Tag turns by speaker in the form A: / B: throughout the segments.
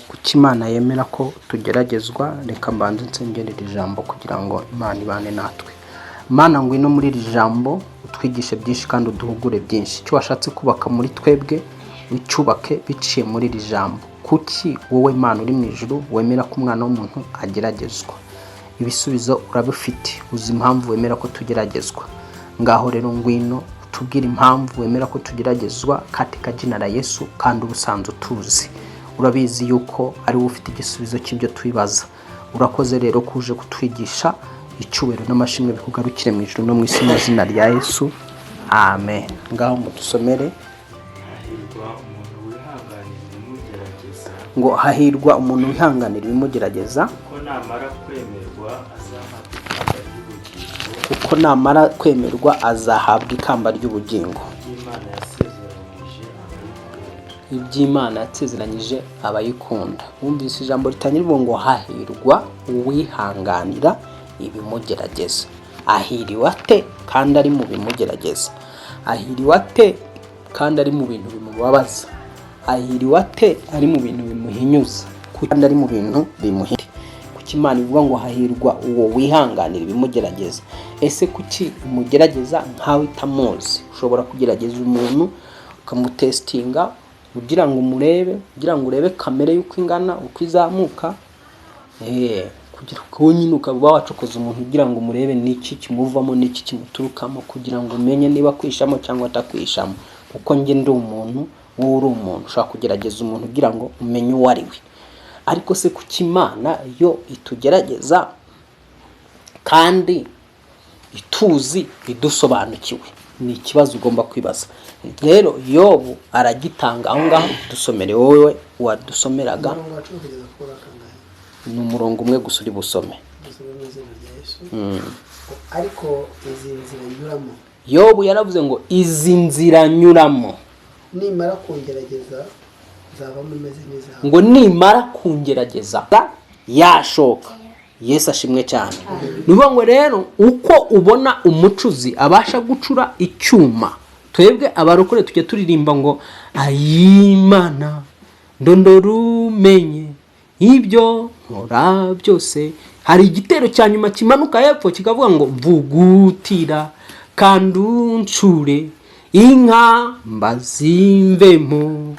A: Kuki Imana yemera ko tugeragezwa? Reka mbanze nsengere iri jambo kugira ngo Imana ibane natwe. Mana, ngwino muri iri jambo utwigishe byinshi kandi uduhugure byinshi. Icyo washatse kubaka muri twebwe ucyubake biciye muri iri jambo. Kuki wowe Mana uri mu ijuru wemera ko umwana w'umuntu ageragezwa? Ibisubizo urabifite, uzi impamvu wemera ko tugeragezwa. Ngaho rero ngwino utubwire impamvu wemera ko tugeragezwa katika jina la Yesu. Kandi ubusanzwe utuzi, urabizi yuko ari wowe ufite igisubizo cy'ibyo twibaza. Urakoze rero ko uje kutwigisha. Icyubahiro n'amashimwe bikugarukire mu ijuru no mu isi, mu izina rya Yesu, amen. Ngaho mudusomere.
B: Hahirwa umuntu wihanganira ibimugerageza,
A: Ngo hahirwa umuntu wihanganira ibimugerageza,
B: kuko namara kwemerwa azahabwa ikamba ry'ubugingo
A: kuko namara kwemerwa azahabwa ikamba ry'ubugingo
B: ry'Imana yasezeranyije abayikunda.
A: Iby'Imana yasezeranyije abayikunda. Wumvise ijambo ritangira rivuga ngo hahirwa uwihanganira ibimugerageza. Ahiriwe ate kandi ari mu bimugerageza? Ahiriwe ate kandi ari mu bintu bimubabaza? Ahiriwe ate ari mu bintu bimuhinyuza, kandi ari mu bintu bimuhinda? Kuki Imana ivuga ngo hahirwa uwo wihanganira ibimugerageza? Ese kuki imugerageza nkawe itamuzi? Ushobora kugerageza umuntu, ukamutesitinga kugira ngo umurebe, kugira ngo urebe kamere y'uko ingana, uko izamuka, kugira ngo nyine ukaba wacokoza umuntu kugira ngo umurebe n'iki kimuvamo, n'iki kimuturukamo, kugira ngo umenye niba akwishamo cyangwa atakwishamo. Kuko njye ndi umuntu, wowe uri umuntu, ushobora kugerageza umuntu kugira ngo umenye uwo ari we. Ariko se kuki Imana yo itugerageza kandi ituzi, idusobanukiwe? Ni ikibazo ugomba kwibaza. Rero Yobu aragitanga aho ngaho. Dusomere wowe wadusomeraga.
C: Umurongo wa 10 kugeza kuri kangahe?
A: Ni umurongo umwe gusa uri busome.
C: Dusome mu izina rya Yesu. Ariko izi nzira nyuramo,
A: Yobu yaravuze ngo izi nzira nyuramo,
C: nimara kungerageza nzavamo meze n'izahabu.
A: Ngo nimara kungerageza yashoka. Yesu ashimwe cyane. Ni ukuvuga ngo rero uko ubona umucuzi abasha gucura icyuma, twebwe abarokore tujya turirimba ngo ayimana ndondora umenye ibyo nkora byose. Hari igitero cya nyuma kimanuka hepfo kikavuga ngo mvugutira kandi uncure inka mbazimvemo,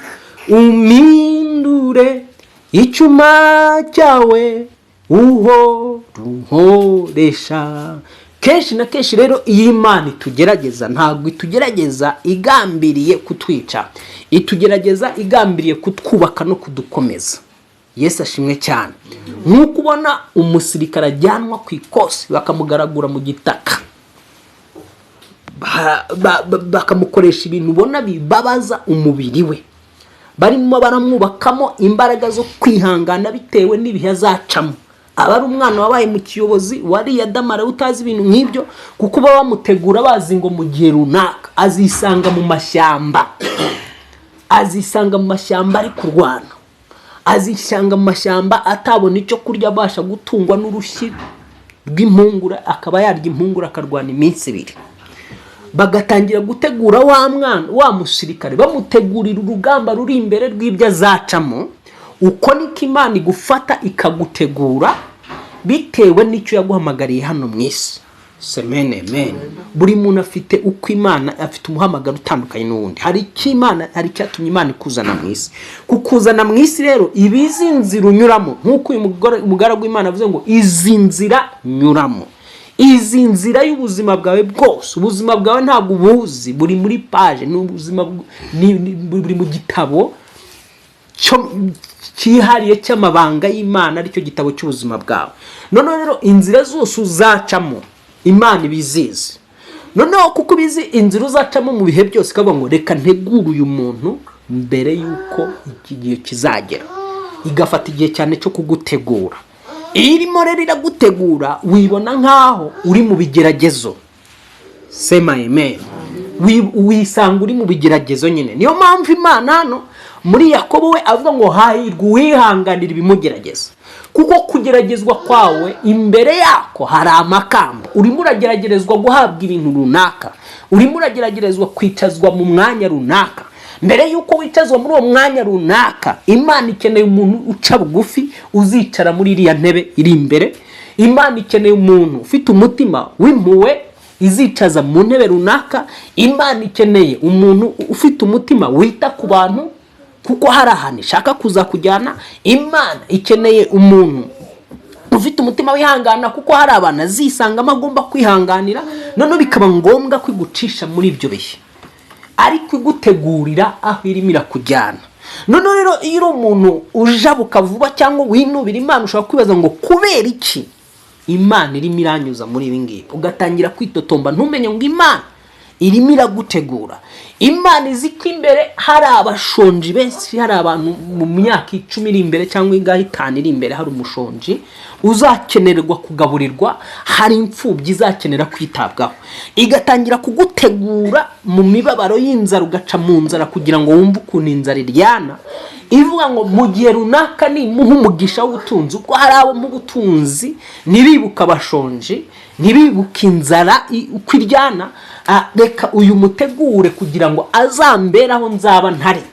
A: umindure icyuma cyawe uhora unkoresha. Kenshi na kenshi rero iyo Imana itugerageza, ntabwo itugerageza igambiriye kutwica, itugerageza igambiriye kutwubaka no kudukomeza. Yesu ashimwe cyane. Nk'uko ubona umusirikare ajyanwa ku ikosi, bakamugaragura mu gitaka, bakamukoresha ibintu ubona bibabaza umubiri we, barimo baramwubakamo imbaraga zo kwihangana bitewe n'ibihe azacamo. Aba ari umwana wabaye mu kiyobozi, wariye adamara, utazi ibintu nk'ibyo, kuko baba bamutegura bazi ngo mu gihe runaka azisanga mu mashyamba, azisanga mu mashyamba ari kurwana, azisanga mu mashyamba atabona icyo kurya, abasha gutungwa n'urushyi rw'impungura, akaba yarya impungura akarwana iminsi 2. Bagatangira gutegura wa mwana, wa musirikare, bamutegurira urugamba ruri imbere rw'ibyo azacamo. Uko niko Imana igufata ikagutegura bitewe n'icyo yaguhamagariye hano mu isi. Semene amen. Buri muntu afite uko Imana, afite umuhamagaro utandukanye n'uwundi. Hari icyo Imana, hari icyatumye Imana ikuzana mu isi. Kukuzana mu isi rero iba izi nzira unyuramo, nk'uko uyu mugaragu w'Imana avuze ngo izi nzira nyuramo, izi nzira y'ubuzima bwawe bwose. Ubuzima bwawe ntabwo ubuzi, buri muri page, ni ubuzima buri mu gitabo cyihariye cy'amabanga y'Imana, aricyo gitabo cy'ubuzima bwawe. Noneho rero inzira zose uzacamo Imana ibizizi. Noneho kuko ubizi inzira uzacamo mu bihe byose, ikavuga ngo reka ntegure uyu muntu mbere y'uko iki gihe kizagera, igafata igihe cyane cyo kugutegura. Iyo irimo rero iragutegura, wibona nk'aho uri mu bigeragezo. Sema amen. Wisanga uri mu bigeragezo nyine. Niyo mpamvu Imana hano muri Yakobo we avuga ngo hahirwa uwihanganira ibimugerageza, kuko kugeragezwa kwawe imbere yako hari amakamba. Urimo urageragerezwa guhabwa ibintu runaka, urimo urageragerezwa kwicazwa mu mwanya runaka. Mbere y'uko wicazwa muri uwo mwanya runaka, Imana ikeneye umuntu uca bugufi uzicara muri iriya ntebe iri imbere. Imana ikeneye umuntu ufite umutima w'impuhwe izicaza mu ntebe runaka. Imana ikeneye umuntu ufite umutima wita ku bantu, kuko hari ahantu ishaka kuzakujyana. Imana ikeneye umuntu ufite umutima wihangana, kuko hari abantu azisangamo agomba kwihanganira. Noneho bikaba ngombwa kwigucisha muri ibyo bihe, ariko igutegurira aho irimo irakujyana. Noneho rero, iyo uri umuntu ujabuka vuba cyangwa winubira Imana, ushobora kwibaza ngo: "Kubera iki Imana irimo iranyuza muri ibi ngibi?" Ugatangira kwitotomba, ntumenye ngo Imana irimo iragutegura. Imana izi ko imbere hari abashonji benshi, hari abantu mu myaka 10 iri imbere cyangwa ingahe, 5 iri imbere, hari umushonji uzakenerwa kugaburirwa, hari imfubyi izakenera kwitabwaho. Igatangira kugutegura mu mibabaro y'inzara, ugaca mu nzara kugira ngo wumve ukuntu inzara iryana, ivuga ngo: "Mu gihe runaka nimuha umugisha w'ubutunzi, ubwo hari abo mu butunzi ntibibuke abashonji, ntibibuke inzara uko iryana, reka uyu mutegure kugira ngo azambere aho nzaba ntari,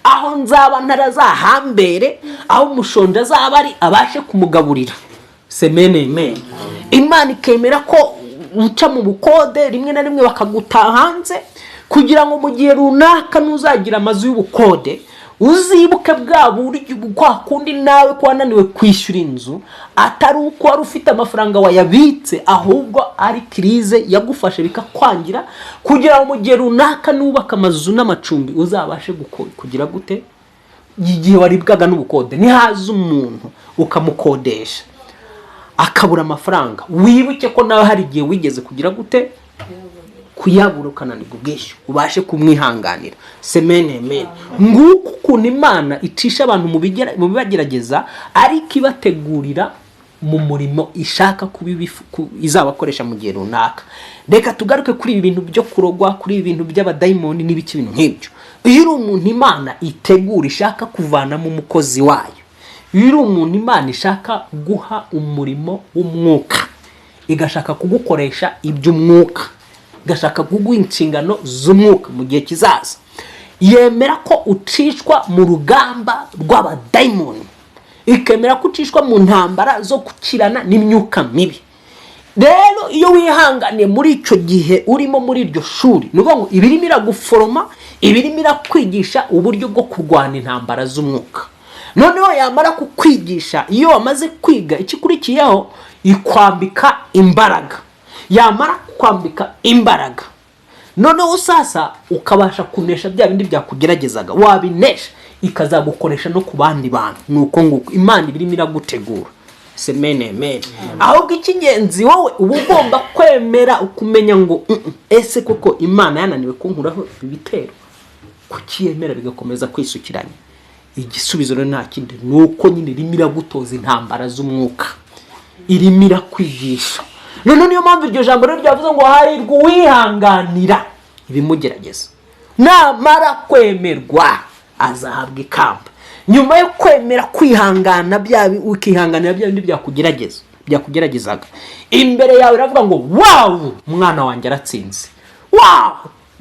A: aho nzaba ntari azahambere, aho umushonji azaba ari abashe kumugaburira." Semene amen. Imana ikemera ko uca mu bukode, rimwe na rimwe bakagutaha hanze, kugira ngo mu gihe runaka nuzagira amazu y'ubukode uzibuke bwa buryo kwa kundi nawe ko wananiwe kwishyura inzu, atari uko wari ufite amafaranga wayabitse, ahubwo ari crise yagufashe bikakwangira, kugira ngo mu gihe runaka nubaka amazu n'amacumbi uzabashe kugira gute? Igihe waribwaga n'ubukode, nihaza umuntu ukamukodesha akabura amafaranga, wibuke ko nawe hari igihe wigeze kugira gute? Kuyabura, ukananirwa ubwishyu, ubashe kumwihanganira. Semene amen. Nguko ukuntu Imana icisha abantu mu bibagerageza, ariko ibategurira mu murimo ishaka izabakoresha mu gihe runaka. Reka tugaruke kuri ibi bintu byo kurogwa, kuri ibi bintu by'abadayimoni n'ibiki, ibintu nk'ibyo. Iyo uri umuntu Imana itegura, ishaka kuvanamo umukozi wayo, iyo uri umuntu Imana ishaka guha umurimo w'umwuka, igashaka kugukoresha iby'umwuka, igashaka kuguha inshingano z'umwuka mu gihe kizaza, yemera ko ucishwa mu rugamba rw'abadayimoni, ikemera ko ucishwa mu ntambara zo gukirana n'imyuka mibi. Rero iyo wihanganiye muri icyo gihe urimo muri iryo shuri, ni ukuvuga ngo ibirimo iraguforoma, ibirimo irakwigisha uburyo bwo kurwana intambara z'umwuka. Noneho yamara kukwigisha, iyo wamaze kwiga, ikikurikiyeho ikwambika imbaraga. Yamara kukwambika imbaraga, noneho sasa ukabasha kunesha bya bindi byakugeragezaga. Wabinesha, ikazagukoresha no ku bandi bantu. Ni uko nguko Imana ibirimo iragutegura. Semene amen. Ahubwo icy'ingenzi, wowe uba ugomba kwemera, ukumenya ngo: Ese koko Imana yananiwe kunkuraho ibitero? Kuki yemera bigakomeza kwisukiranya?" Igisubizo rero nta kindi, ni uko nyine irimo iragutoza intambara z'umwuka, irimo irakwigisha. Noneho niyo mpamvu iryo jambo rero ryavuze ngo: "Hahirwa uwihanganira ibimugerageza, namara kwemerwa azahabwa ikamba." Nyuma yo kwemera kwihangana, bya ukihanganira bya bindi byakugeragezaga, imbere yawe iravuga ngo: "Wow, umwana wanjye aratsinze, wow."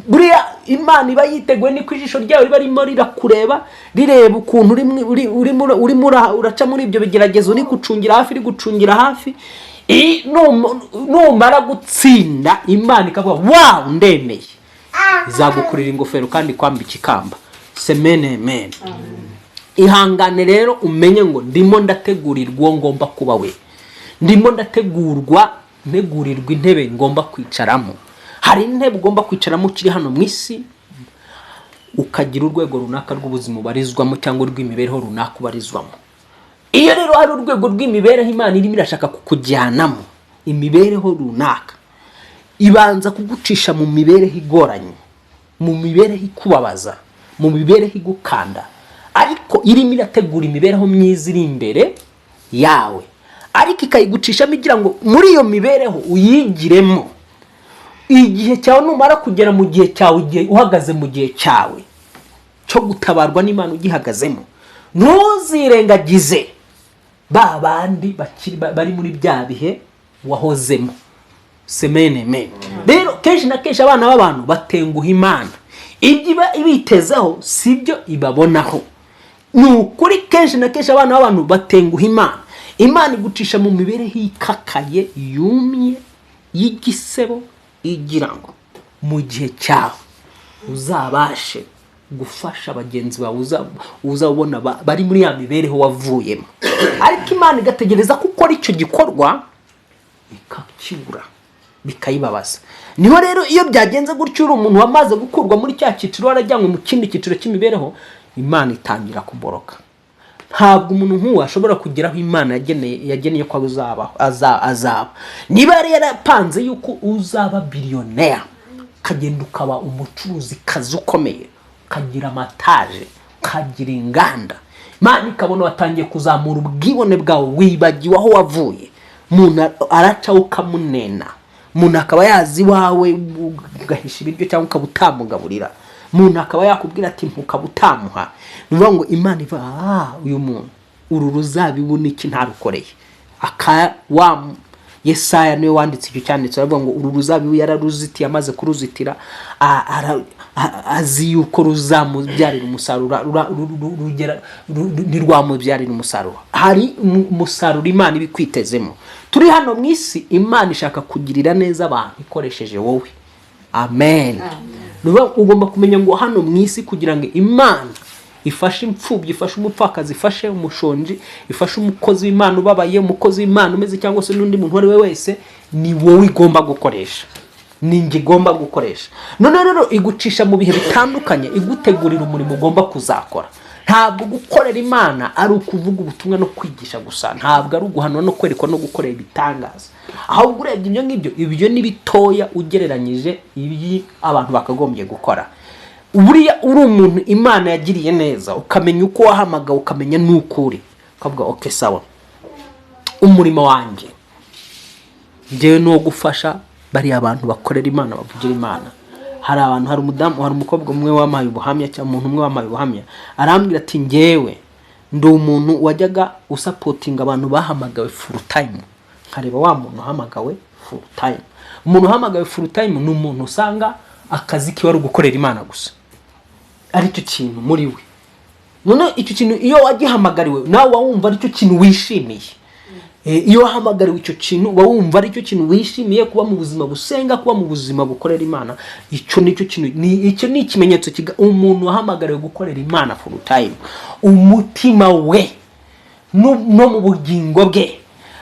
A: Buriya Imana iba yiteguye, niko ijisho ryawe riba ririmo rirakureba, rireba ukuntu urimo uraca muri ibyo bigeragezo, uri gucungira hafi, uri gucungira hafi. Numara gutsinda, Imana ikavuga: "Wow, ndemeye." Izagukurira ingofero kandi ikwambika ikamba. Semene amen. Ihangane rero, umenye ngo: "Ndimo ndategurirwa uwo ngomba kuba we, ndimo ndategurwa, ntegurirwa intebe ngomba kwicaramo." Hari intebe ugomba kwicaramo ukiri hano mu isi, ukagira urwego runaka rw'ubuzima ubarizwamo cyangwa urw'imibereho runaka ubarizwamo. Iyo rero hari urwego rw'imibereho Imana irimo irashaka kukujyanamo, imibereho runaka, ibanza kugucisha mu mibereho igoranye, mu mibereho ikubabaza, mu mibereho igukanda, ariko irimo irategura imibereho myiza iri imbere yawe, ariko ikayigucishamo igira ngo muri iyo mibereho uyigiremo. Igihe cyawe numara kugera mu gihe cyawe, igihe uhagaze mu gihe cyawe cyo gutabarwa n'Imana ugihagazemo, ntuzirengagize ba bandi bakiri bari muri bya bihe wahozemo. Semene amen. Rero kenshi na kenshi abana b'abantu batenguha Imana. Ibyo iba ibitezeho si byo ibabonaho. Ni ukuri, kenshi na kenshi abana b'abantu batenguha Imana. Imana igucisha mu mibereho ikakaye, yumye, y'igisebo, igira ngo mu gihe cyawe uzabashe gufasha bagenzi bawe uzabona bari muri ya mibereho wavuyemo. Ariko Imana igategereza ko ukora icyo gikorwa, ikakibura, bikayibabaza. Niho rero iyo byagenze gutyo, uri umuntu wamaze gukurwa muri cya cyiciro, warajyanywe mu kindi cyiciro cy'imibereho, Imana itangira kuboroka. Ntabwo umuntu nk'uwo ashobora kugera aho Imana yageneye ko azabaho, azaba. Niba yari yarapanze yuko uzaba biliyoneri, ukagenda ukaba umucuruzi kazi ukomeye, ukagira amataje, ukagira inganda, Imana ikabona watangiye kuzamura ubwibone bwawe, wibagiwe aho wavuye. Umuntu aracaho ukamunena, umuntu akaba yazi iwawe ugahisha ibiryo cyangwa ukaba utamugaburira, umuntu akaba yakubwira ati ntukaba utamuha. Ni ukuvuga ngo Imana iva: "Ah, uyu muntu uru ruzabibu niki ntarukoreye?" Aka wa Yesaya niwe wanditse icyo cyanditse, aravuga ngo uru ruzabibu yararuzitiye, amaze kuruzitira azi yuko ruzamubyarira umusaruro, rugera ntirwamubyarira umusaruro. Hari umusaruro Imana iba ikwitezemo. Turi hano mu isi, Imana ishaka kugirira neza abantu ikoresheje wowe. Amen. Ni ukuvuga ugomba kumenya ngo hano mu isi, kugira ngo Imana ifashe imfubyi, ifashe umupfakazi, ifashe umushonji, ifashe umukozi w'Imana ubabaye, umukozi w'Imana umeze, cyangwa se n'undi muntu uwo ari we wese, ni wowe igomba gukoresha, ni njye igomba gukoresha. Noneho rero igucisha mu bihe bitandukanye, igutegurira umurimo ugomba kuzakora. Ntabwo gukorera Imana ari ukuvuga ubutumwa no kwigisha gusa, ntabwo ari uguhanura no kwerekwa no gukorera ibitangaza. Ahubwo urebye ibyo ngibyo, ibyo ni bitoya ugereranyije ibi abantu bakagombye gukora. Buriya uri umuntu Imana yagiriye neza, ukamenya uko wahamagawe, ukamenya n'uko uri, ukavuga: "Okay, sawa, umurimo wanjye njyewe ni uwo gufasha bariya bantu bakorera Imana, bavugira Imana." Hari abantu, hari umudamu, hari umukobwa umwe wampaye ubuhamya, cyangwa umuntu umwe wampaye ubuhamya, arambwira ati: "Njyewe ndi umuntu wajyaga usupportinga abantu bahamagawe full time, nkareba wa muntu uhamagawe full time." Umuntu uhamagawe full time ni umuntu usanga akazi kiwe ari ugukorera Imana gusa, aricyo kintu muri we. Noneho icyo kintu iyo wagihamagariwe, nawe uba wumva aricyo kintu wishimiye. Iyo wahamagariwe icyo kintu, uba wumva aricyo kintu wishimiye, kuba mu buzima busenga, kuba mu buzima bukorera Imana. Icyo nicyo kintu, icyo ni ikimenyetso umuntu wahamagariwe gukorera Imana full time, umutima we no mu bugingo bwe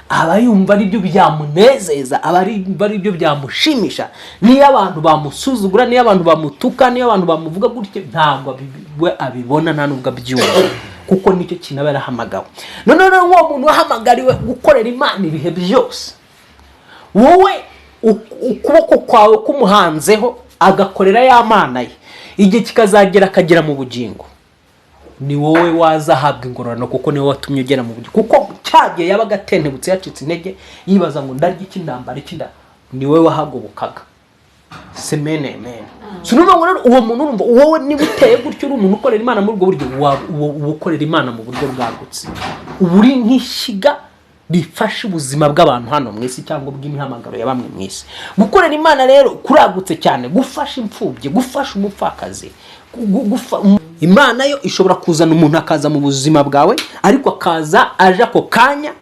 A: aba yumva aribyo byamunezeza, aba yumva aribyo byamushimisha. Niyo abantu bamusuzugura, niyo abantu bamutuka, niyo abantu bamuvuga gutya, ntabwo we abibona, nta nubwo abyumva, kuko nicyo kintu aba yarahamagawe. Noneho rero uwo muntu wahamagariwe gukorera Imana ibihe byose, wowe ukuboko kwawe kumuhanzeho, agakorera ya Mana ye, igihe kikazagera akagera mu bugingo, ni wowe wazahabwa ingororano, kuko niwe watumye ugera mu bugingo. Kuko cya gihe yabaga atentebutse, yacitse intege, yibaza ngo ndarya iki, ndambara iki, ni wowe wahagobokaga. Semene amen. Si urumva ngo rero uwo muntu, urumva wowe niba uteye gutyo, uri umuntu ukorera Imana muri ubwo buryo, uba ukorera Imana mu buryo bwagutse, uba uri nk'ishyiga rifasha ubuzima bw'abantu hano mu isi, cyangwa bw'imihamagaro ya bamwe mu isi. Gukorera Imana rero kuragutse cyane: gufasha imfubyi, gufasha umupfakazi. Imana yo ishobora kuzana umuntu akaza mu buzima bwawe, ariko akaza aje ako kanya,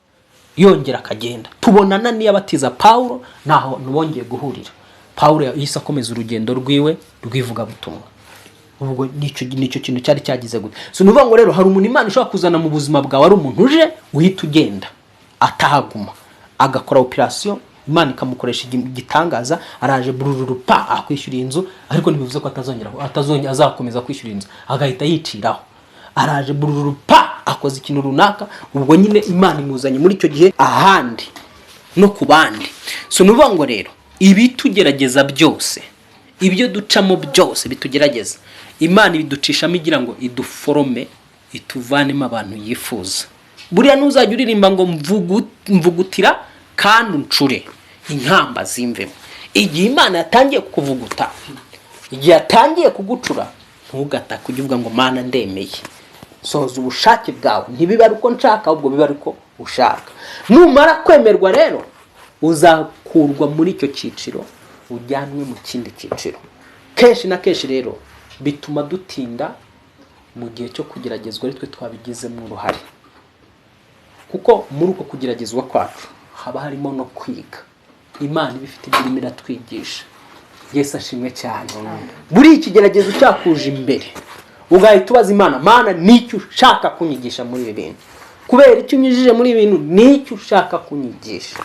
A: yongera akagenda. Tubonana niyo abatiza Pawulo, ntaho bongeye guhurira. Pawulo yahise akomeza urugendo rwiwe rw'ivugabutumwa. Ubwo nicyo kintu cyari cyagize gute. So ni ukuvuga ngo rero hari umuntu Imana ishobora kuzana mu buzima bwawe, ari umuntu uje uhita ugenda, atahaguma, agakora operasiyo, Imana ikamukoresha igitangaza, araje burururu pa akwishyura inzu, ariko ntibivuze ko atazongera, azakomeza kwishyura inzu, agahita yiciraho. Araje burururu pa akoze ikintu runaka, ubwo nyine Imana imuzanye muri icyo gihe ahandi no ku bandi. So ni ukuvuga ngo rero ibitugerageza byose, ibyo ducamo byose bitugerageza, Imana ibiducishamo igira ngo iduforome, ituvanemo abantu yifuza. Buriya ntuzajya uririmba ngo mvugutira kandi uncure inkamba zimvemo. Igihe Imana yatangiye kukuvuguta, igihe yatangiye kugucura, ntugatake, ujye uvuga ngo: "Mana, ndemeye, soza ubushake bwawe, ntibibe ari uko nshaka, ahubwo bibe ari uko ushaka." Numara kwemerwa rero, uzakurwa muri icyo cyiciro ujyanwe mu kindi cyiciro. Kenshi na kenshi rero Bituma dutinda mu gihe cyo kugeragezwa ari twe twabigizemo uruhare, kuko muri uko kugeragezwa kwacu haba harimo no kwiga. Imana iba ifite ibyo irimo iratwigisha. Yesu ashimwe cyane. Buri ikigeragezo cyakuje imbere, ugahita ubaza Imana: "Mana, nicyo ushaka kunyigisha muri ibi bintu? Kubera icyo unyujije muri ibi bintu, nicyo ushaka kunyigisha?"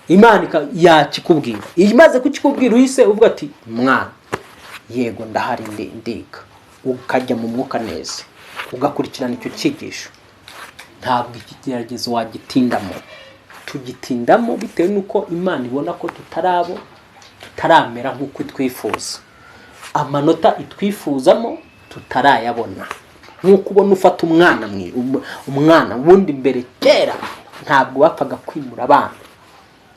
A: Imana yakikubwira. Imaze kukikubwira, uhise uvuga ati: "Mwana, yego, ndahari, ndiga." Ukajya mu mwuka neza, ugakurikirana icyo cyigisho, ntabwo ikigeragezo wagitindamo. Tugitindamo bitewe n'uko Imana ibona ko tutarabo, tutaramera nk'uko twifuza, amanota itwifuzamo tutarayabona. Nk'uko ubona ufata umwana umwana ubundi mbere kera ntabwo bapfaga kwimura abana.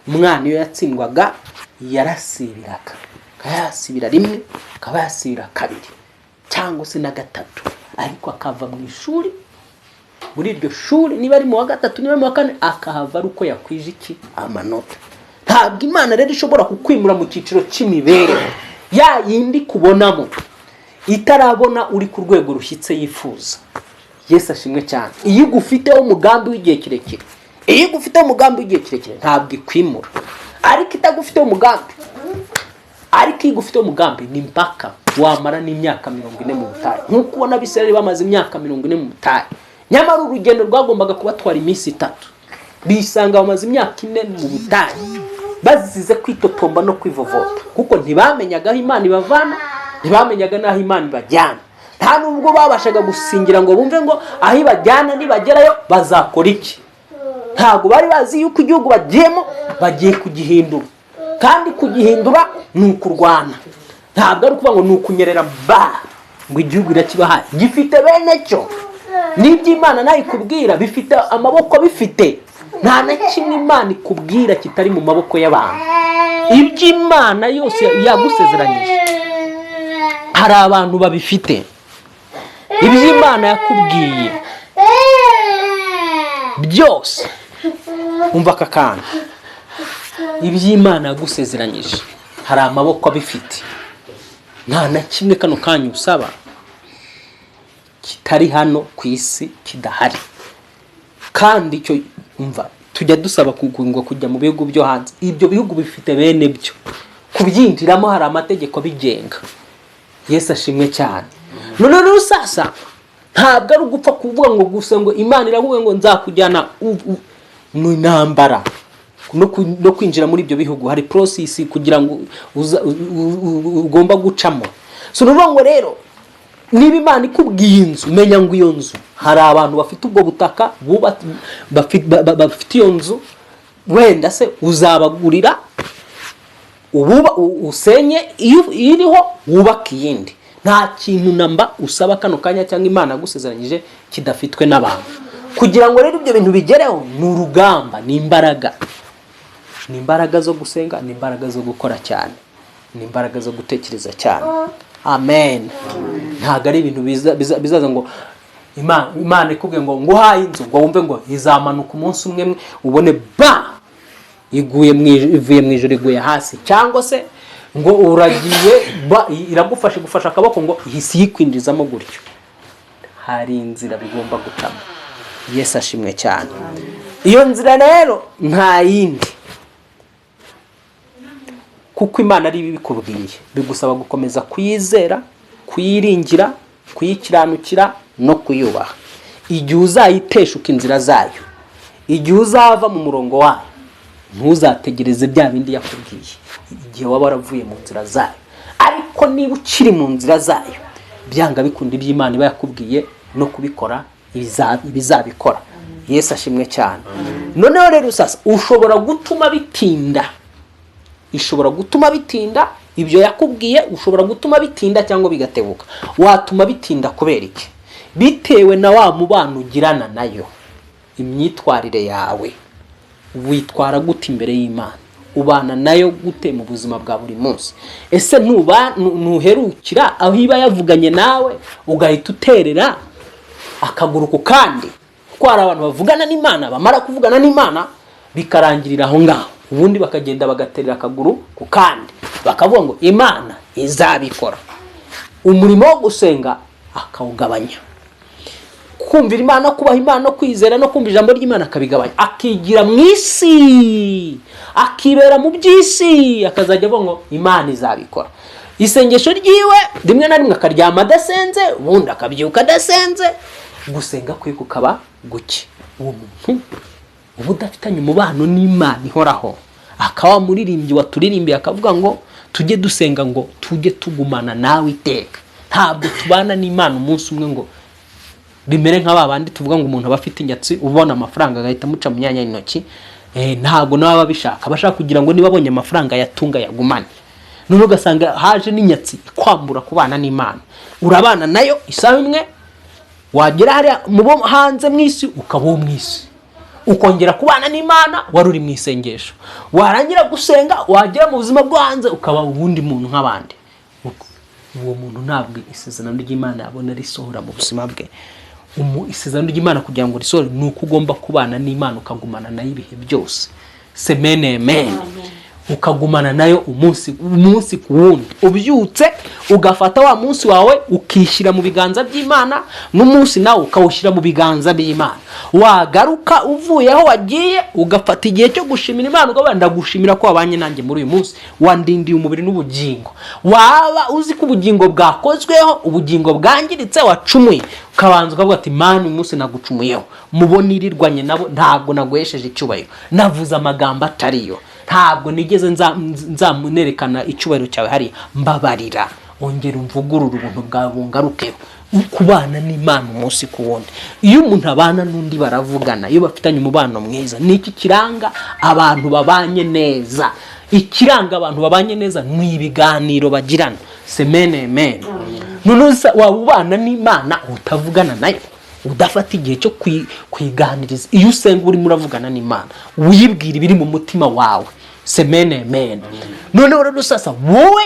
A: Umwana iyo yatsindwaga yarasibiraga, akaba yasibira rimwe, akaba yasibira kabiri cyangwa se na gatatu, ariko akava mu ishuri, muri iryo shuri, niba ari mu wa gatatu, niba ari mu wa kane, akahava ari uko yakwije iki? Amanota. Ntabwo Imana rero ishobora kukwimura mu cyiciro cy'imibereho ya yindi kubonamo itarabona uri ku rwego rushyitse yifuza. Yesu ashimwe cyane. Iyo igufiteho umugambi w'igihe kirekire, iyo igufiteho umugambi w'igihe kirekire, ntabwo ikwimura. Ariko itagufiteho umugambi, ariko iyo igufiteho umugambi, ni mpaka wamara n'imyaka 40 mu butayu, nk'uko ubona Abisirayeli bamaze imyaka 40 mu butayu, nyamara urugendo rwagombaga kubatwara iminsi 3, bisanga bamaze imyaka 4 mu butayu, bazize kwitotomba no kwivovota, kuko ntibamenyaga aho Imana ibavana, ntibamenyaga n'aho Imana ibajyana. Nta nubwo babashaga gusingira ngo bumve ngo aho ibajyana nibagerayo bazakora iki. Ntabwo bari bazi yuko igihugu bagiyemo bagiye kugihindura, kandi kugihindura ni ukurwana. Ntabwo ari ukuvuga ngo ni ukunyerera ba ngo igihugu irakibahaye, gifite bene cyo. N'ibyo Imana nayo ikubwira bifite amaboko, bifite. Nta na kimwe Imana ikubwira kitari mu maboko y'abantu. Ibyo Imana yose yagusezeranyije, hari abantu babifite. Ibyo Imana yakubwiye byose, umva aka kantu, ibyo Imana yagusezeranyije hari amaboko abifite. Nta na kimwe kano kanya usaba kitari hano ku isi, kidahari. Kandi icyo umva, tujya dusaba ngo kujya mu bihugu byo hanze, ibyo bihugu bifite bene byo, kubyinjiramo hari amategeko abigenga. Yesu ashimwe cyane. None rero sasa, ntabwo ari ugupfa kuvuga ngo gusa ngo Imana iravuga ngo nzakujyana mu intambara. No kwinjira muri ibyo bihugu hari process kugira ngo ugomba gucamo. So ni ukuvuga ngo rero, niba Imana ikubwiye inzu, menya ngo iyo nzu hari abantu bafite ubwo butaka, bafite iyo nzu. Wenda se uzabagurira, usenye iyo iriho, wubake iyindi. Nta kintu namba usaba kano kanya cyangwa Imana yagusezeranyije kidafitwe n'abantu. Kugira ngo rero ibyo bintu bigereho ni urugamba, ni imbaraga, ni imbaraga zo gusenga, ni imbaraga zo gukora cyane, ni imbaraga zo gutekereza cyane. Amen. Ntabwo ari ibintu bizaza ngo Imana ikubwiye ngo nguhaye inzu, ngo wumve ngo izamanuka umunsi umwe, ubone ba iguye ivuye mu ijoro iguye hasi, cyangwa se ngo uragiye ba iragufasha, igufasha akaboko ngo ihise iyikwinjizamo gutyo. Hari inzira bigomba gucamo. Yesu ashimwe cyane. Iyo nzira rero nta yindi, kuko Imana ari ibikubwiye, bigusaba gukomeza kuyizera, kuyiringira, kuyikiranukira no kuyubaha. Igihe uzayiteshuka inzira zayo, igihe uzava mu murongo wayo, ntuzategereze bya bindi yakubwiye igihe waba waravuye mu nzira zayo. Ariko niba ukiri mu nzira zayo, byanga bikunda ibyo Imana iba yakubwiye no kubikora ibizabikora. Yesu ashimwe cyane. Noneho rero sasa, ushobora gutuma bitinda, ishobora gutuma bitinda ibyo yakubwiye, ushobora gutuma bitinda cyangwa bigatebuka. Watuma bitinda kubera iki? Bitewe na wa mubano ugirana nayo, imyitwarire yawe. Witwara gute imbere y'Imana? Ubana nayo gute mu buzima bwa buri munsi? Ese ntuherukira aho iba yavuganye nawe ugahita uterera akaguru ku kandi? Kuko hari abantu bavugana n'Imana, bamara kuvugana n'Imana bikarangirira aho ngaho, ubundi bakagenda bagaterera akaguru ku kandi, bakavuga ngo Imana izabikora. Umurimo wo gusenga akawugabanya, kumvira Imana, kubaha Imana no kwizera no kumva ijambo ry'Imana akabigabanya, akigira mu isi, akibera mu by'isi, akazajya avuga ngo Imana izabikora. Isengesho ryiwe rimwe na rimwe akaryama adasenze, ubundi akabyuka adasenze, gusenga kwe kukaba guke. Uwo muntu uba udafitanye umubano n'Imana ihoraho, akaba muririmbyi waturirimbiye akavuga ngo tujye dusenga ngo tujye tugumana nawe iteka. Ntabwo tubana n'Imana umunsi umwe ngo bimere nka ba bandi tuvuga ngo umuntu aba afite inyatsi, ubona amafaranga agahita amuca mu myanya y'intoki. Ntabwo nawe aba abishaka, aba ashaka kugira ngo niba abonye amafaranga yatunga yagumane. Noneho ugasanga haje n'inyatsi ikwambura kubana n'Imana. Urabana nayo isaha imwe, wagera hariya mu bo hanze mu isi ukaba uwo mu isi, ukongera kubana n'Imana wari uri mu isengesho, warangira gusenga wagera mu buzima bwo hanze ukaba uwundi muntu nk'abandi. Uwo muntu ntabwo isezerano ry'Imana yabona risohora mu buzima bwe. Isezerano ry'Imana kugira ngo risohore ni uko ugomba kubana n'Imana, ukagumana nayo ibihe byose. Semene amen. Ukagumana nayo umunsi umunsi ku wundi, ubyutse ugafata wa munsi wawe ukishyira mu biganza by'Imana, n'umunsi nawe ukawushyira mu biganza by'Imana. Wagaruka uvuye aho wagiye ugafata igihe cyo gushimira Imana, ukavuga ndagushimira ko wabanye nanjye muri uyu munsi, wandindiye umubiri n'ubugingo. Waba uzi ko ubugingo bwakozweho, ubugingo bwangiritse, wacumuye, ukabanza ukavuga ati Mana, uyu munsi nagucumuyeho, mubonirirwanye nabo ntabwo naguhesheje icyubahiro, navuze amagambo atariyo, ntabwo nigeze nzamunerekana icyubahiro cyawe hariya, mbabarira, ongera umvugurure, ubuntu bwawe bungarukeho. Kubana n'Imana umunsi ku wundi. Iyo umuntu abana n'undi baravugana, iyo bafitanye umubano mwiza. Ni iki kiranga abantu babanye neza? Ikiranga abantu babanye neza ni ibiganiro bagirana. Semene amen. Noneho waba ubana n'Imana utavugana nayo, udafata igihe cyo kuyiganiriza? Iyo usenga urimo uravugana n'Imana, uyibwira ibiri mu mutima wawe. Semene amen. Noneho rero sasa wowe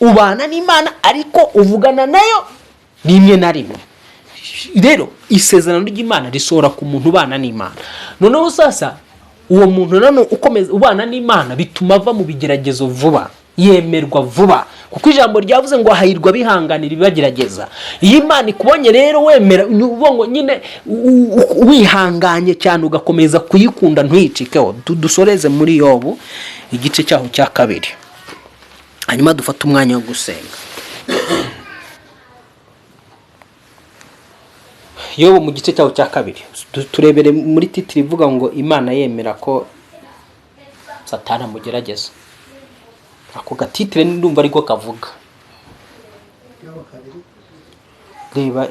A: ubana n'Imana ariko uvugana nayo rimwe na rimwe. Rero isezerano ry'Imana risohora ku muntu ubana n'Imana. Noneho sasa uwo muntu nanone ukomeza ubana n'Imana bituma ava mu bigeragezo vuba, yemerwa vuba, kuko ijambo ryavuze ngo hahirwa bihanganira ibibagerageza. Iyo Imana ikubonye rero wemera, ni ukuvuga ngo nyine wihanganye cyane ugakomeza kuyikunda ntuyicikeho. Dusoreze muri Yobu igice cyaho cya 2, hanyuma dufate umwanya wo gusenga. Yobu mu gice cyaho cya 2, turebere muri titiri ivuga ngo Imana yemera ko Satani amugerageza. Ako gatitire ndumva ariko kavuga.
C: Yobu 2.
A: Reba,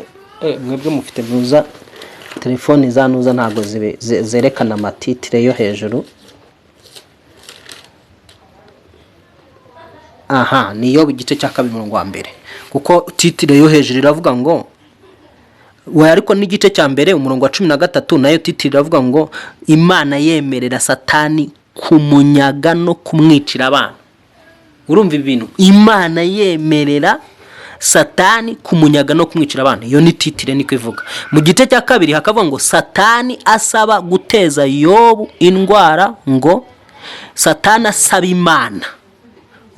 A: mwebwe mufite ntuza telefoni za ntuza ntabwo zerekana amatitire yo hejuru. Aha ni Yobu igice cya 2 umurongo wa 1, kuko titire yo hejuru iravuga ngo we, ariko n'igice cya 1 umurongo wa 13 nayo titire iravuga ngo Imana yemerera Satani kumunyaga no kumwicira abana. Urumva ibintu, Imana yemerera Satani kumunyaga no kumwicira abana, iyo ni titire niko ivuga. Mu gice cya 2 hakavuga ngo Satani asaba guteza Yobu indwara, ngo Satani asaba Imana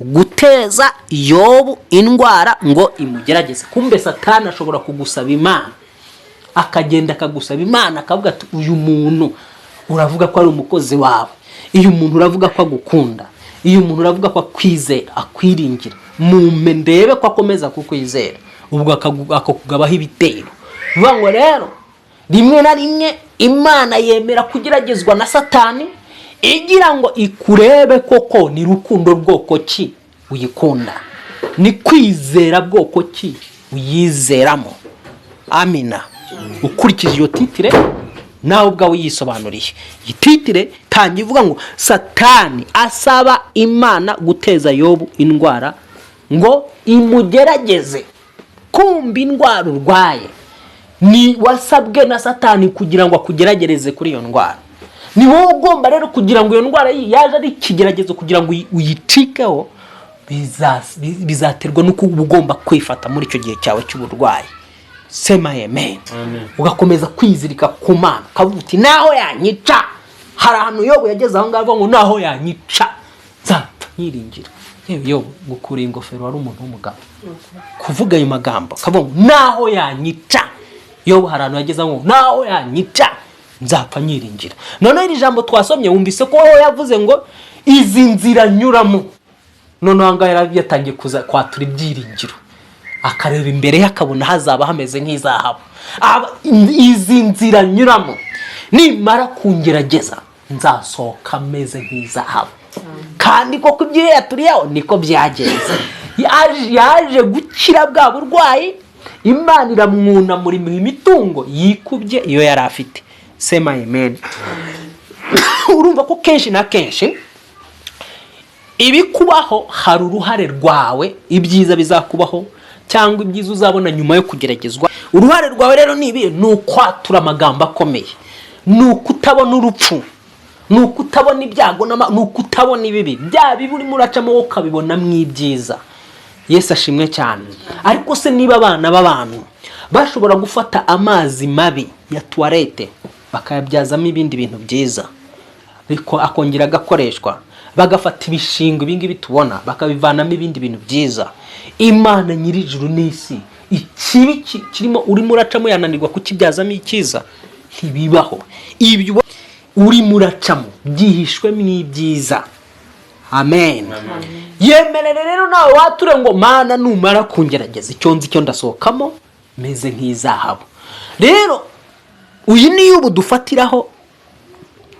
A: guteza Yobu indwara ngo imugerageze. Kumbe Satani ashobora kugusaba Imana, akagenda akagusaba Imana, akavuga ati uyu muntu uravuga ko ari umukozi wawe, uyu muntu uravuga ko agukunda, uyu muntu uravuga ko akwizera, akwiringira, mume ndebe ko akomeza kukwizera. Ubwo akakugabaho ibitero. Bivuga ngo rero rimwe na rimwe Imana yemera kugeragezwa na Satani igira ngo ikurebe koko ni rukundo bwoko ki uyikunda, ni kwizera bwoko ki uyizeramo. Amina. Ukurikije iyo titire nawe ubwawe yisobanuriye. Iyi titire tangira ivuga ngo Satani asaba Imana guteza Yobu indwara ngo imugerageze. Kumva indwara urwaye ni wasabwe na Satani kugira ngo akugeragereze kuri iyo ndwara. Ni wowe ugomba rero kugira ngo iyo ndwara yaje ari ikigeragezo kugira ngo uyicikeho, bizaterwa n'uko uba ugomba kwifata muri icyo gihe cyawe cy'uburwayi. Sema amen. Ugakomeza kwizirika ku Mana, ukavuga uti naho yanyica. Hari ahantu Yobu yageze aho ngaho ngo naho yanyica nzapfa. Nyiringira. Yewe yo gukura ingofero, wari umuntu w'umugabo kuvuga ayo magambo, akavuga ngo naho yanyica. Yobu hari ahantu yageze ngo naho yanyica nzapfa nyiringira. Noneho iri jambo twasomye, wumvise ko wowe yavuze ngo izi nzira nyuramo. Noneho aha ngaha yari yatangiye kuza kwatura ibyiringiro, akareba imbere ye akabona hazaba hameze nk'izahabu. Izi nzira nyuramo, nimara kungerageza nzasohoka meze nk'izahabu. Kandi koko ibyo yaturiyeho niko byagenze. Yaje gukira bwa burwayi, Imana iramwunamura, imuha imitungo yikubye iyo yari afite. Sema amen. Urumva ko kenshi na kenshi ibikubaho hari uruhare rwawe, ibyiza bizakubaho cyangwa ibyiza uzabona nyuma yo kugeragezwa, uruhare rwawe rero ni ibi: ni ukwatura amagambo akomeye, ni ukutabona urupfu, ni ukutabona ibyago, ni ukutabona ibibi. Bya bibi urimo uracamo, wowe ukabibonamo ibyiza. Yesu ashimwe cyane. Ariko se niba abana b'abantu bashobora gufata amazi mabi ya toilette bakayabyazamo ibindi bintu byiza, akongera agakoreshwa, bagafata ibishingo ibingibi tubona bakabivanamo ibindi bintu byiza, Imana nyir'ijuru n'isi, ikibi kirimo urimo uracamo yananirwa kukibyazamo icyiza? Ntibibaho. Ibyo urimo uracamo byihishwemo ibyiza. Amen. Yemerere rero nawe wature ngo Mana, numara kungerageza, icyo nzi cyo ndasohokamo meze nk'izahabu. Rero uyu niyo ubu dufatiraho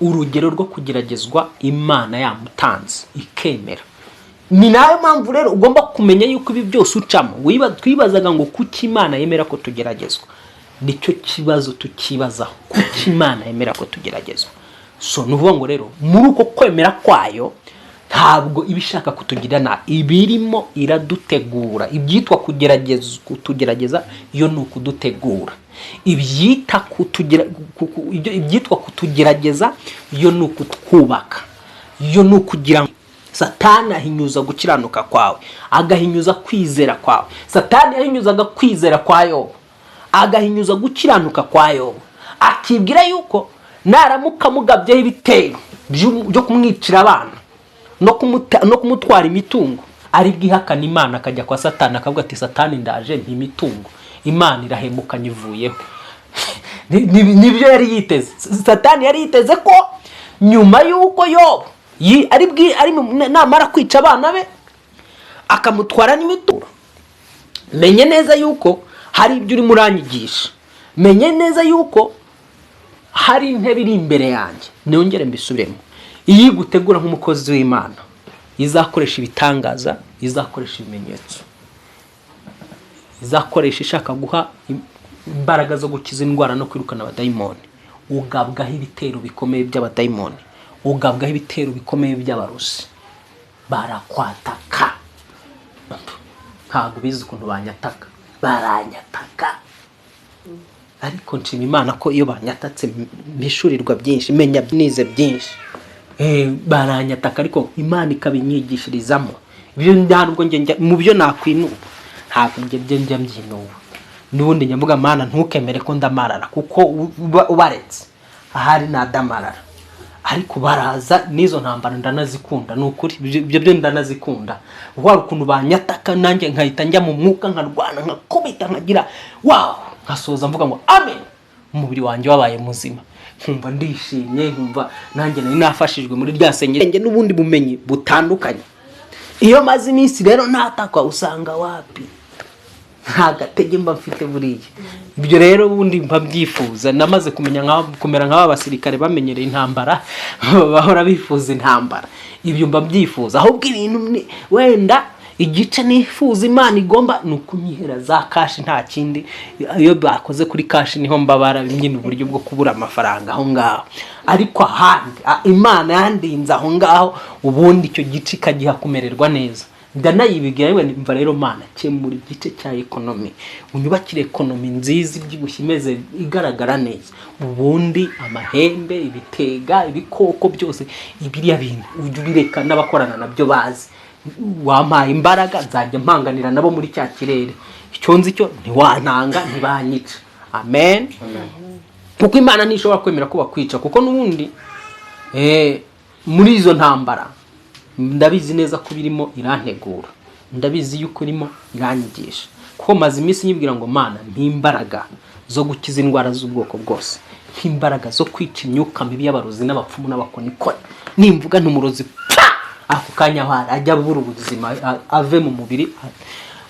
A: urugero rwo kugeragezwa, Imana yamutanze ikemera. Ni nayo mpamvu rero ugomba kumenya yuko ibi byose ucamo, twibazaga ngo kuki Imana yemera ko tugeragezwa? Nicyo kibazo tukibazaho, kuki Imana yemera ko tugeragezwa? So ni ukuvuga ngo rero muri uko kwemera kwayo, ntabwo iba ishaka kutugira nabi, iba irimo iradutegura. Ibyitwa kugerageza, kutugerageza iyo ni ukudutegura. Ibyita kutugira ibyitwa kutugerageza iyo ni ukutwubaka, iyo ni ukugira ngo Satani ahinyuza gukiranuka kwawe, agahinyuza kwizera kwawe. Satani yahinyuzaga kwizera kwa Yobu, agahinyuza gukiranuka kwa Yobu, akibwira yuko naramuka amugabyeho ibitero byo kumwicira abana no kumutwara imitungo, ari bwihakana Imana, akajya kwa Satani akavuga ati: "Satani, ndaje, mpa imitungo, Imana irahemuka, nyivuyeho." Nibyo yari yiteze. Satani yari yiteze ko nyuma y'uko Yobu ari ari namara kwica abana be, akamutwara n'imitungo. Menye neza yuko hari ibyo urimo uranyigisha, menye neza yuko hari intebe iri imbere yanjye. Nongere mbisubiremo: iyo igutegura nk'umukozi w'Imana izakoresha ibitangaza, izakoresha ibimenyetso, izakoresha ishaka guha imbaraga zo gukiza indwara no kwirukana abadayimoni, ugabwaho ibitero bikomeye by'abadayimoni, ugabwaho ibitero bikomeye by'abarozi, barakwataka. Ntabwo bizi ukuntu banyataka, baranyataka, ariko nshima Imana ko iyo banyatatse mpishurirwa byinshi, menya nize byinshi. Baranyataka ariko Imana ikabinyigishirizamo. Ibyo ntabwo njye mu byo nakwinuba, ntabwo njye byo njya mbyinuba. N'ubundi njya mvuga: "Mana, ntukemere ko ndamarara," kuko ubaretse ahari nadamarara. Ariko baraza n'izo ntambara ndanazikunda, ni ukuri, ibyo byo ndanazikunda. Wari ukuntu banyataka, nanjye nkahita njya mu mwuka, nkarwana, nkakubita, nkagira wow, nkasoza mvuga ngo amen, umubiri wanjye wabaye muzima, nkumva ndishimye, nkumva nanjye nari nafashijwe muri rya sengero n'ubundi bumenyi butandukanye. Iyo maze iminsi rero natakwa, usanga wapi, nta gatege mba mfite buriya. Ibyo rero ubundi mba mbyifuza, namaze kumenya kumera nk'aba basirikare bamenyereye intambara, bahora bifuza intambara. Ibyo mba mbyifuza. Ahubwo ibintu wenda igice nifuza Imana igomba ni ukunyihera za cash, nta kindi. Iyo bakoze kuri cash niho mbabara nyine, uburyo bwo kubura amafaranga aho ngaho. Ariko ahandi Imana yandinze aho ngaho, ubundi icyo gice ikagiha kumererwa neza, ndanayibibwira yewe. Mva rero Mana, kemura igice cya economy, unyubakire economy nziza, ibyibushye, imeze igaragara neza. Ubundi amahembe, ibitega, ibikoko byose, ibiriya bintu ujye ubireka n'abakorana nabyo bazi. Wampaye imbaraga, nzajya mpanganira nabo muri cya kirere. Icyo nzi cyo, ntiwantanga, ntibanyica. Amen. Kuko Imana ntishobora kwemera ko bakwica, kuko n'ubundi muri izo ntambara Ndabizi neza ko birimo irantegura, ndabizi yuko irimo iranyigisha, kuko maze iminsi nyibwira ngo: "Mana, mpa imbaraga zo gukiza indwara z'ubwoko bwose, mpa imbaraga zo kwica imyuka mibi y'abarozi n'abapfumu n'abakonikoni. Nimvuga ntumurozi pfa, ako kanya aho ari ajya abura ubuzima, ave mu mubiri,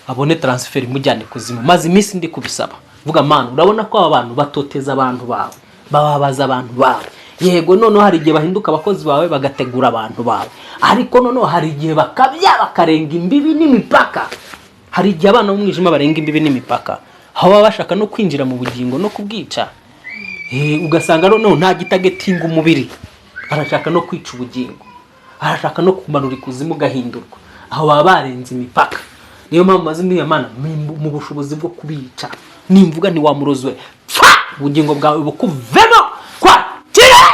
A: abone transfer imujyane kuzimu." Maze iminsi ndi kubisaba, vuga: "Mana, urabona ko aba bantu batoteza abantu bawe, bababaza abantu bawe. Yego, noneho hari igihe bahinduka abakozi bawe, bagategura abantu bawe, ariko noneho hari igihe bakabya, bakarenga imbibi n'imipaka." Hari igihe abana b'umwijima barenga imbibi n'imipaka, aho baba bashaka no kwinjira mu bugingo no kubwica. Ugasanga noneho nta gitargetinga umubiri, arashaka no kwica ubugingo, arashaka no kumanura ikuzimu ugahindurwa. Aho baba barenze imipaka. Niyo mpamvu maze mbwira Mana mu bushobozi bwo kubica. Nimvuga nti: "Wamurozi we, pfa, ubugingo bwawe bukuvemo kwa kire,"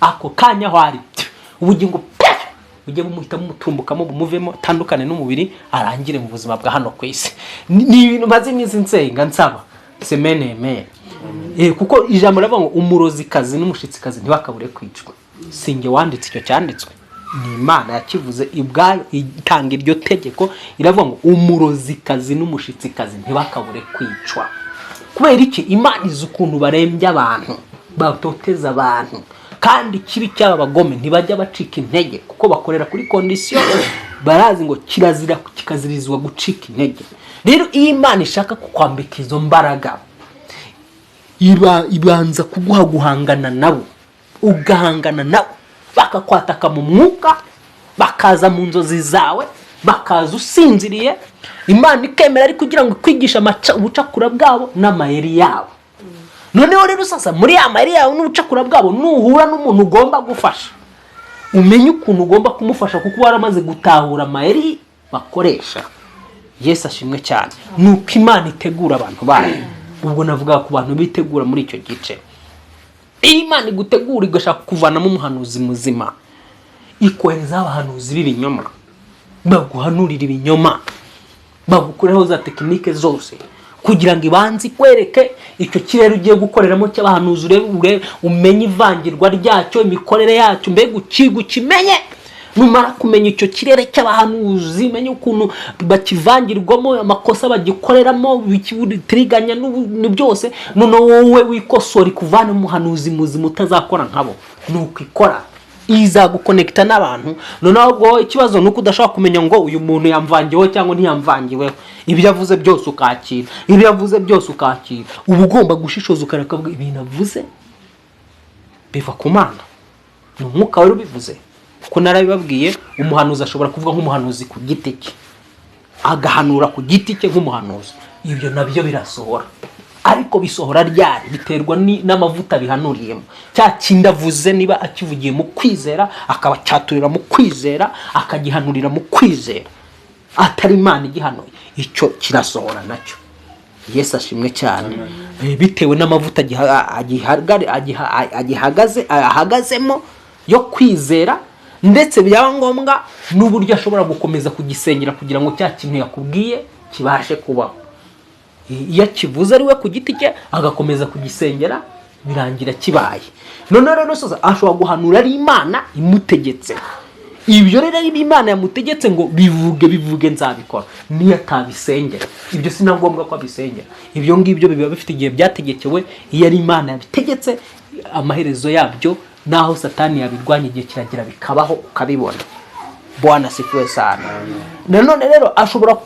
A: ako kanya aho ari ubugingo pe bujye bumuhita bumutumbukamo, bumuvemo, atandukane n'umubiri, arangire mu buzima bwa hano ku isi. Ni ibintu maze iminsi nsenga nsaba semene amen. Kuko ijambo riravuga ngo umurozikazi n'umushitsikazi ntibakabure kwicwa. Sinjye wanditse icyo cyanditswe, ni Imana yakivuze ubwayo, itanga iryo tegeko, iravuga ngo umurozikazi n'umushitsikazi ntibakabure kwicwa. Kubera iki? Imana izi ukuntu barembya abantu, batoteza abantu, kandi ikibi cy'aba bagome, ntibajya bacika intege, kuko bakorera kuri condition. Barazi ngo kirazira kikazirizwa gucika intege. Rero iyo Imana ishaka kukwambika izo mbaraga, iba ibanza kuguha guhangana nabo, ugahangana nabo, bakakwataka mu mwuka, bakaza mu nzozi zawe, bakaza usinziriye. Imana ikemera ariko kugira ngo ikwigishe ubucakura bwabo n'amayeri yabo. Noneho rero sasa, muri ya mayeri yabo n'ubucakura bwabo, nuhura n'umuntu ugomba gufasha, umenye ukuntu ugomba kumufasha, kuko waramaze gutahura amayeri bakoresha. Yesu ashimwe cyane. Ni uko Imana itegura abantu bayo. Ubwo navuga ku bantu bitegura muri icyo gice. Iyo Imana igutegura, igashaka kuvanamo umuhanuzi muzima, ikoherezaho abahanuzi b'ibinyoma, baguhanurira ibinyoma, bagukoreho za technique zose, kugira ngo ibanze ikwereke icyo kirere ugiye gukoreramo cy'abahanuzi, urebe umenye ivangirwa ryacyo, imikorere yacyo, mbega ukiga ukimenye. Numara kumenya icyo kirere cy'abahanuzi, umenye ukuntu bakivangirwamo, amakosa bagikoreramo, tiriganya ni byose, noneho wowe wikosora, ikuvane umuhanuzi muzima utazakora nkabo. Ni uko ikora, izaguconnecta n'abantu. Noneho ubwo ikibazo ni uko udashobora kumenya ngo uyu muntu yamvangiweho cyangwa ntiyamvangiweho. Ibyo avuze byose ukakira, ibyo avuze byose ukakira. Uba ugomba gushishoza, ukareka ukavuga: "Ibintu avuze biva ku Mana, ni Umwuka wari ubivuze?" Kuko narabibabwiye, umuhanuzi ashobora kuvuga nk'umuhanuzi ku giti cye, agahanura ku giti cye nk'umuhanuzi. Ibyo nabyo birasohora, ariko bisohora ryari? Biterwa n'amavuta bihanuriyemo. Cya kindi avuze, niba akivugiye mu kwizera, akaba cyaturira mu kwizera, akagihanurira mu kwizera, atari Imana igihanuye, icyo kirasohora nacyo. Yesu ashimwe cyane. Bitewe n'amavuta agihagaze ahagazemo yo kwizera, ndetse byaba ngombwa n'uburyo ashobora gukomeza kugisengera kugira ngo cya kintu yakubwiye kibashe kubaho. Iyo akivuze ari we ku giti cye, agakomeza kugisengera, birangira kibaye. Noneho rero sasa ashobora guhanura ari Imana imutegetse. Ibyo rero, iyo Imana yamutegetse ngo bivuge, bivuge, nzabikora, niyo atabisengera, ibyo si na ngombwa ko abisengera. Ibyo ngibyo biba bifite igihe byategekewe. Iyo ari Imana yabitegetse, amaherezo yabyo, naho Satani yabirwanya, igihe kiragera bikabaho, ukabibona. Bwana asifiwe sana. Nanone rero ashobora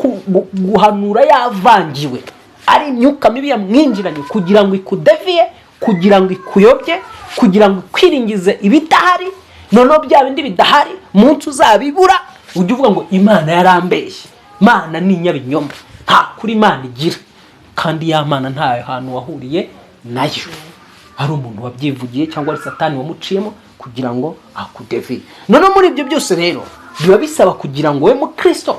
A: guhanura yavangiwe, ari imyuka mibi yamwinjiranye, kugira ngo ikudeviye, kugira ngo ikuyobye, kugira ngo ikwiringize ibidahari. Noneho bya bindi bidahari, umunsi uzabibura ujye uvuga ngo Imana yarambeshye, Imana ni inyabinyoma, nta kuri Imana igira. Kandi ya Mana nta hantu wahuriye nayo, hari umuntu wabyivugiye cyangwa ari Satani wamuciyemo kugira ngo akudeviye. Noneho muri ibyo byose rero, biba bisaba kugira ngo wowe mukristo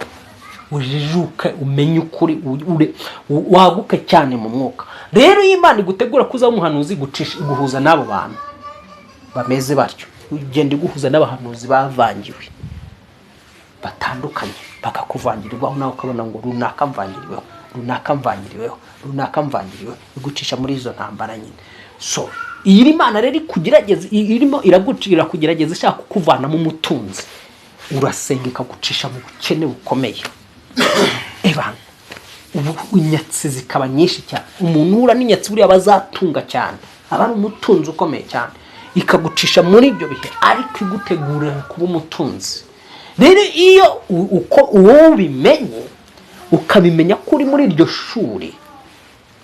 A: ujijuke, umenye ukuri, waguke cyane mu mwuka. Rero iyo Imana igutegura kuza umuhanuzi, gucisha iguhuza n'abo bantu bameze batyo, ugenda iguhuza n'abahanuzi bavangiwe batandukanye, bakakuvangirirwaho, nawe ukabona ngo runaka mvangiriweho, runaka mvangiriweho, runaka mvangiriweho. Igucisha muri izo ntambara nyine. So iyi Imana rero ikugerageza, irimo iragucira kugerageza, ishaka kukuvanamo umutunzi. Urasenga ikagucisha mu bukene bukomeye. Ebana, ubu inyatsi zikaba nyinshi cyane. Umuntu uhura n'inyatsi buriya aba azatunga cyane, aba ari umutunzi ukomeye cyane. Ikagucisha muri ibyo bihe ariko igutegurira kuba umutunzi. Rero iyo uko wowe ubimenye, ukabimenya ko uri muri iryo shuri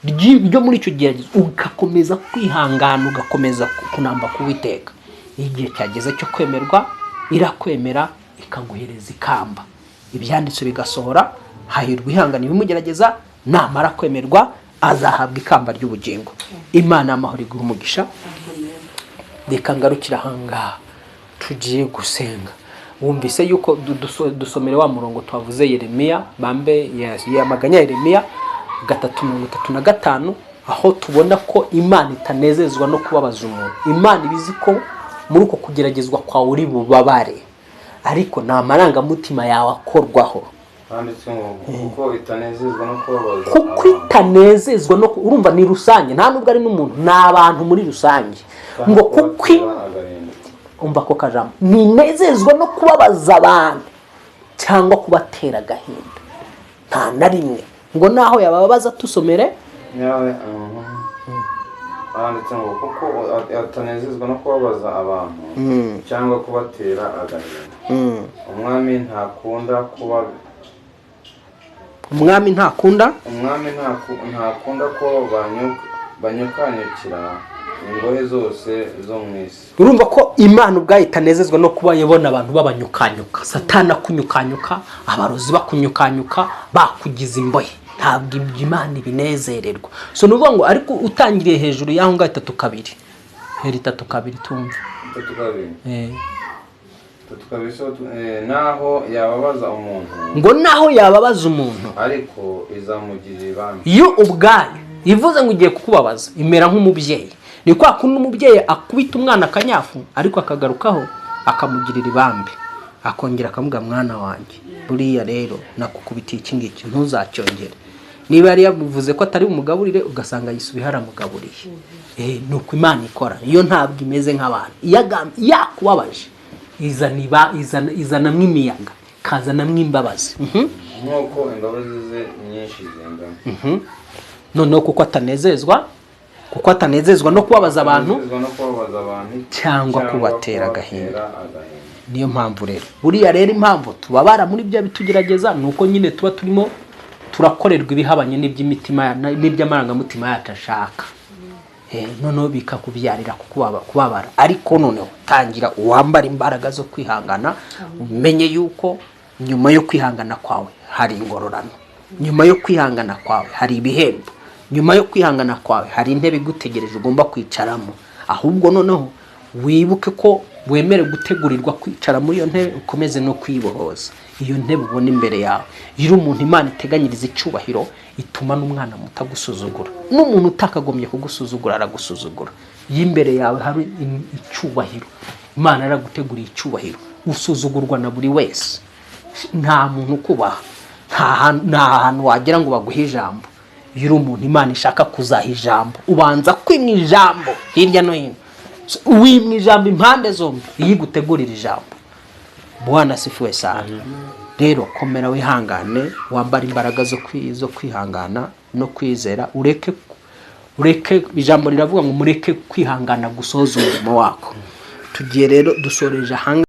A: ryo muri icyo gihe, ugakomeza kwihangana, ugakomeza kunamba ku Uwiteka, iyo igihe cyageze cyo kwemerwa, irakwemera, ikaguhereza ikamba. Ibyanditswe bigasohora: hahirwa ihangana ibimugerageza, namara kwemerwa azahabwa ikamba ry'ubugingo. Imana y'amahoro iguha umugisha. Reka ngarukire ahangaha, tugiye gusenga. Wumvise yuko dusomere wa murongo twavuze, Yeremiya bambe yamaganya, Yeremiya 3:35, aho tubona ko Imana itanezezwa no kubabaza umuntu. Imana iba izi ko muri uko kugeragezwa kwawe uri bubabare, ariko ni amarangamutima yawe akorwaho.
D: Handitse ngo kuko itanezezwa no kubabaza
A: Kuko
D: abantu.
A: itanezezwa no urumva ni rusange, nta nubwo ari n'umuntu, ni abantu muri rusange, ngo kuko
D: kubatera agahinda.
A: Umva ako kajambo: ntinezezwa no kubabaza abantu cyangwa kubatera agahinda, nta na rimwe. Ngo naho yababaza, tusomere.
D: Nyawe handitse ngo kuko atanezezwa no kubabaza abantu cyangwa kubatera agahinda. Umwami ntakunda kuba
A: Umwami ntakunda.
D: Umwami ntakunda ko banyukanyukira ingohe zose zo mu isi.
A: Urumva ko Imana ubwayo itanezezwa no kuba ibona abantu babanyukanyuka, Satani akunyukanyuka, abarozi bakunyukanyuka, bakugize imbohe. Ntabwo ibyo Imana ibinezererwa. So ni ukuvuga ngo, ariko utangiriye hejuru y'aho ngaho, 3:2, hera 3:2 tumve.
D: 3:2. 3:2, so naho yababaza umuntu,
A: Ngo naho yababaza umuntu,
D: ariko izamugirira ibambe.
A: Yo ubwayo ivuze ngo ugiye kukubabaza, imera nk'umubyeyi. Ni kwa kundi umubyeyi akubita umwana akanyafu, ariko akagarukaho akamugirira ibambe, akongera akamubwira: "Mwana wanjye, buriya rero nakukubitiye iki ngiki, ntuzacyongere." Niba yari yamuvuze ko atari bumugaburire, ugasanga yisubiye haramugaburiye. Ni uko Imana ikora. Iyo ntabwo imeze nk'abantu. Iyo yakubabaje, izana izanamwo imiyaga, ikazanamwo imbabazi.
D: Nk'uko imbabazi ze nyinshi zingana.
A: Noneho kuko atanezezwa no kubabaza abantu
D: Atanezezwa no kubabaza abantu
A: cyangwa kubatera agahinda.
D: Agahinda.
A: Niyo mpamvu rero, buriya rero impamvu tubabara muri bya bitugerageza ni uko nyine tuba turimo turakorerwa ibihabanye n'iby'imitima, n'iby'amarangamutima yacu ashaka. Noneho bikakubyarira kubabara. Ariko noneho tangira uwambara imbaraga zo kwihangana, umenye yuko nyuma yo kwihangana kwawe hari ingororano, nyuma yo kwihangana kwawe hari ibihembo, nyuma yo kwihangana kwawe hari intebe igutegereje ugomba kwicaramo. Ahubwo noneho wibuke ko wemere gutegurirwa kwicara muri iyo ntebe, ukomeze no kwibohoza iyo ntebe ubona imbere yawe. Iyo uri umuntu Imana iteganyiriza icyubahiro, ituma n'umwana muto agusuzugura, n'umuntu utakagombye kugusuzugura aragusuzugura. Iyo imbere yawe hari icyubahiro, Imana yaraguteguriye icyubahiro, usuzugurwa na buri wese. Nta muntu ukubaha, nta hantu wagera ngo baguhe ijambo. Iyo uri umuntu Imana ishaka kuzaha ijambo, ubanza kwimwa ijambo hirya no hino. So, wimwa ijambo impande zombi iyo igutegurira ijambo. Bwana asifiwe sana. Rero komera, wihangane, wambare imbaraga zo kwihangana no kwizera. Ureke, ijambo riravuga ngo mureke kwihangana gusohoza umurimo wako. Tugiye rero, dusoreje ahanga.